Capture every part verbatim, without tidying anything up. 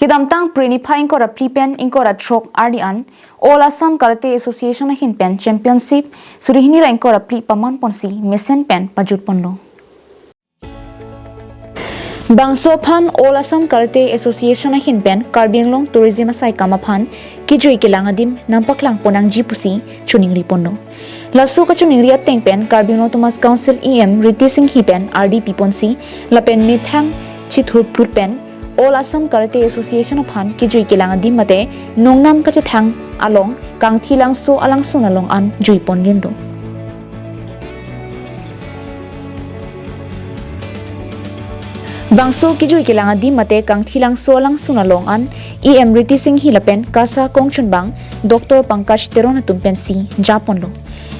Kedamtang Phre niphai ingkoi ra phli pen ingkoi ra throk arni an All Assam Karate Association ahin pen championship suri hini ra ingkoi ra phli paman ponsi mesen pen pajut ponlo. Bangso aphan All Assam Karate Association ahin pen Karbi Anglong Tourism asaikam aphan kejui kelang adim nangpaklang pon nangji pusi choningri ponlo. Laso kachoningri ateng pen Karbi Anglong Autonomous Council E M Ritesh Enghi pen ardi piponsi lapen methang chithurphlut pen All Assam Karate Association aphan kejui kelang adim mate nongnam kachethang along Kangthilangso alangsun along an jui pon rinlo. Bangso kejui kelang adim mate Kangthilangso alangsun along an E M Ritesh Enghi lapen KASA kongchunbang Doctor Pankaj Teron atum pensi japonlo.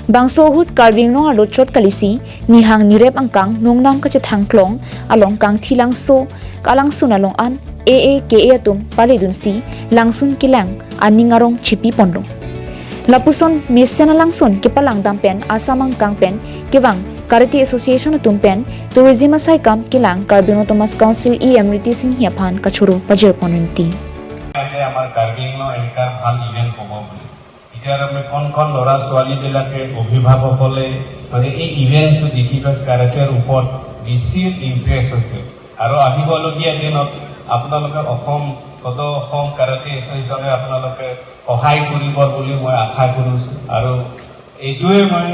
Bangso ahut Karbi Anglong arlo chot kalisi nihang nirep angkang nongnam kachethang klong along Kangthilangso alangsun along an A A K A atum paledunsi langsun kelang aning arong chipi ponlo. Lapuson mesen alangsun kepalang dam pen Assam angkang pen kevang Karate Association atum pen tourism asaikam kelang Karbi Anglong Autonomous Council E M Ritesh Enghi aphan kachoro pajir pon rinti. যে আমাৰ কাৰ্বি আংলং এলেকাৰ ভাল ইভেণ্ট হ'ব বুলি। এতিয়া আৰু আমি কণ কণ ল'ৰা ছোৱালীবিলাকে, অভিভাৱকসকলে মানে এই ইভেণ্টছটো দেখি পেলাই কাৰাটেৰ ওপৰত বেছি ইণ্টাৰেষ্ট হৈছে। আৰু আহিবলগীয়া দিনত আপোনালোকে অসম, সদৌ অসম কাৰাটে এছ'চিয়েশ্যনে আপোনালোকে সহায় কৰিব বুলি মই আশা কৰিছোঁ। আৰু এইটোৱে মই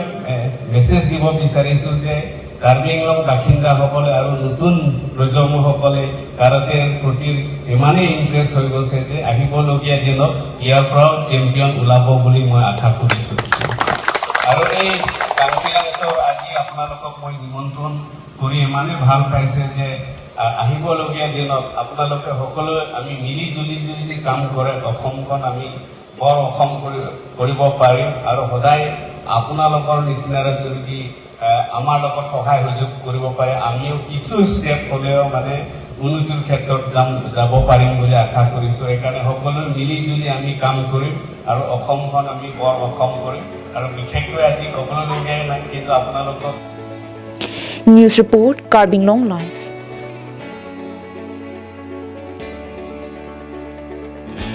মেছেজ দিব বিচাৰিছোঁ যে কাৰ্বি আংলং বাসিন্দাসকলে আৰু নতুন প্ৰজন্মসকলে কাৰাটেৰ প্ৰতি ইমানেই ইণ্টাৰেষ্ট হৈ গৈছে যে আহিবলগীয়া দিনত ইয়াৰ পৰাও চেম্পিয়ন ওলাব বুলি মই আশা কৰিছোঁ। আৰু এই কাংচিলাংছৰ আজি আপোনালোকক মই নিমন্ত্ৰণ কৰি ইমানেই ভাল পাইছে যে আ- আহিবলগীয়া দিনত আপোনালোকে সকলোৱে আমি মিলি জুলি যদি কাম কৰে অসমখন আমি বৰ অসম কৰি- কৰিব পাৰিম। আৰু সদায় আপোনালোকৰ নিচিনাৰে যদি আ, আমাৰ লগত সহায় সহযোগ কৰিব পাৰে, আমিও কিছু ষ্টেপ হ'লেও মানে উন্নতিৰ ক্ষেত্ৰত যাম, যাব পাৰিম বুলি আশা কৰিছোঁ। সেইকাৰণে সকলোৱে মিলি জুলি আমি কাম কৰিম আৰু অসমখন আমি বৰ অসম কৰিম। আৰু বিশেষকৈ আজি ক'বলগীয়াই নাই, কিন্তু আপোনালোকক News report, Karbi Anglong Live.